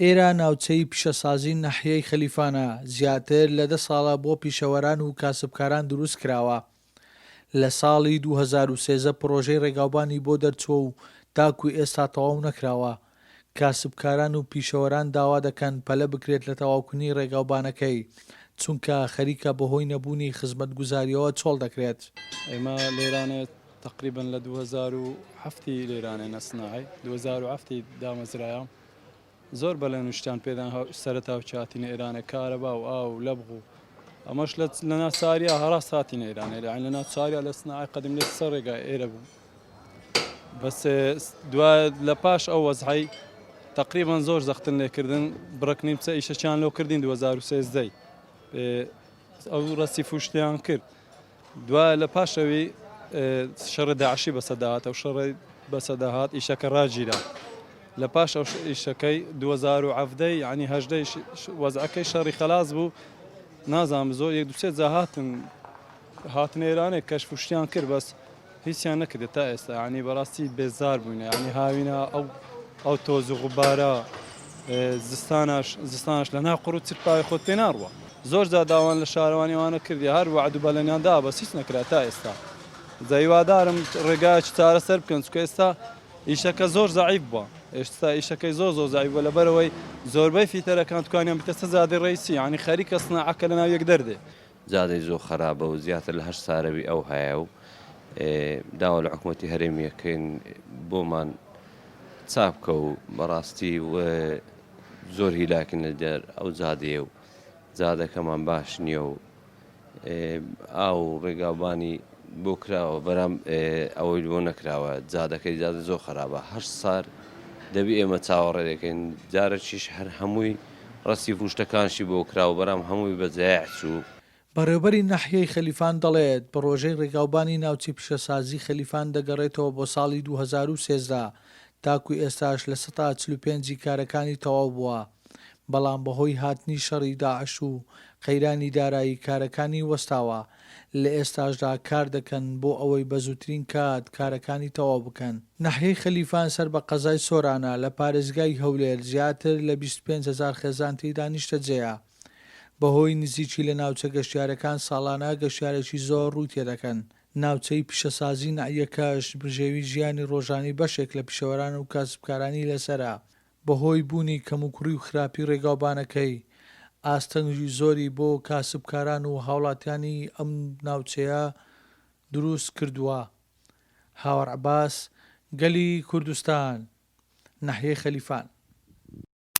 ئێرە ناوچەی پیشەسازی ناحیەی خەلیفانە، زیاتر لە دە ساڵە بۆ پیشەوەران و کاسبکاران دروست کراوە. لە ساڵی 2013 پڕۆژەی ڕێگاوبانی بۆ دەرچووە و تاکو ئێستا تەواو نەکراوە. کاسبکاران و پیشەوەران داوا دەکەن پەلە بکرێت لە تەواوکردنی ڕێگاوبانەکەی، چونکە خەریکە بەهۆی نەبوونی خزمەتگوزارییەوە چۆڵ دەکرێت. ئێمە لێرانێ تەقریبەن لە 2007 ی لێرانێ نەسناعی 2007 ی دامەزرایە زۆر بەلێن و شتیان پێدان سەرەتا و چاتینە ئێرانێ کارەبا و ئاو و لەبغ و ئەمەش لە لە ناچاریا هەڕاست هاتینە ئێرانێ لە ناچاریا لە سناعی قەدیم لە سەر ڕێگای ئێرە بوو بەس دوای لە پاش ئەو وەزعەی تقریبا زۆر زەختن لێکردن بڕک نیمچە ئیشەکیان لۆ کردین 2013 ئەو ڕەسی فشتیان کرد دوای لە پاشەوی شەڕ داعشی بەسەداهات ئەو شەڕی بەسەداهات ئیشەکە ڕاگیرا لە پاش ئەو ئیشەکەی 2017 ینی هەژدەی وەزعەکەی شەڕی خەلاس بوو نازانم زۆر یەک دوسێ جاهاتن هاتن ئێرانێک کەشف شتیان کرد بەس هیچیان نەکردێ تا ئێستا یانی بەڕاستی بێزار بووینە یانی هاوینە ئەو ئەو تۆز و غوبارە زستاناش زستانش لە ناو قوڕ و چرپاوی خۆت پێ ناڕوە زۆر جا داوان لە شارەوانی ئەوانە کردی هەر وەعد و بەڵێنیان دا بەس هیچ نەکرا تا ئێستا جا هیوادارم ڕێگایەکی چارەسەر بکەن چونکە ئێستا ئیشەکە زۆر زەعیف بووە ئێستا ئیشەکەی زۆر زۆر زەعیف بووە لەبەرەوەی زۆربەی فیتەرەکان توانیان بتە سەجادەی ڕئیسی یانی خەریکە سناعەکە لەناو یەک دەردێ. جادەی زۆر خەرابە و زیاتر لە هەشت سارەوی ئەو هەیە و داوا لە حکوومەتی هەرێمی یەکەین بۆمان چاک بکە و بەڕاستی زۆر هیلاکین لە دەر ئەو جادەیە و جادەکەمان باش نییە و ئاو و ڕێگاوبانی بۆ کراوە بەرام ئەوەی بۆ نەکراوە جادەکەی جادە زۆر خراپە هەشت سار دەبی ئێمە چاوەڕێ دەکەین جارەکیش هەر هەمووی ڕەسیف و شتەکانشی بۆ کراوە بەرام هەمووی بە زایع چوو. بەڕێوبەری ناحیەی خەلیفان دەڵێت، پڕۆژەی ڕێگاوبانی ناوچەی پیشەسازی خەلیفان دەگەڕێتەوە بۆ ساڵی 2013، تاکو ئێستاش 45% ی کارەکانی تەواو بووە، بەڵام بەهۆی هاتنی شەڕی داعش و قەیرانی دارایی کارەکانی وەستاوە، لە ئێستاشدا کار دەکەن بۆ ئەوەی بە زووترین کات کارەکانی تەواو بکەن. ناحیەی خەلیفان سەر بە قەزای سۆرانە لە پارێزگای هەولێر، زیاتر لە 25 هەزار خێزان تێیدا نیشتەجێیە. بەهۆی نزیکی لە ناوچە گەشتیارەکان ساڵانە گەشتیارێکی زۆر ڕووی تێدەکەن. ناوچەی پیشەسازی ناحیەکەش بژێوی ژیانی ڕۆژانەی بەشێک لە پیشەوەران و کاسبکارانی لەسەرە. بەهۆی بوونی کەموکوڕی و خراپی ڕێگاوبانەکەی، ئاستەنگی زۆری بۆ کاسبکاران و هاوڵاتیانی ئەم ناوچەیە دروست کردووە. هاوار عەباس، گەلی کوردستان، ناحیەی خەلیفان.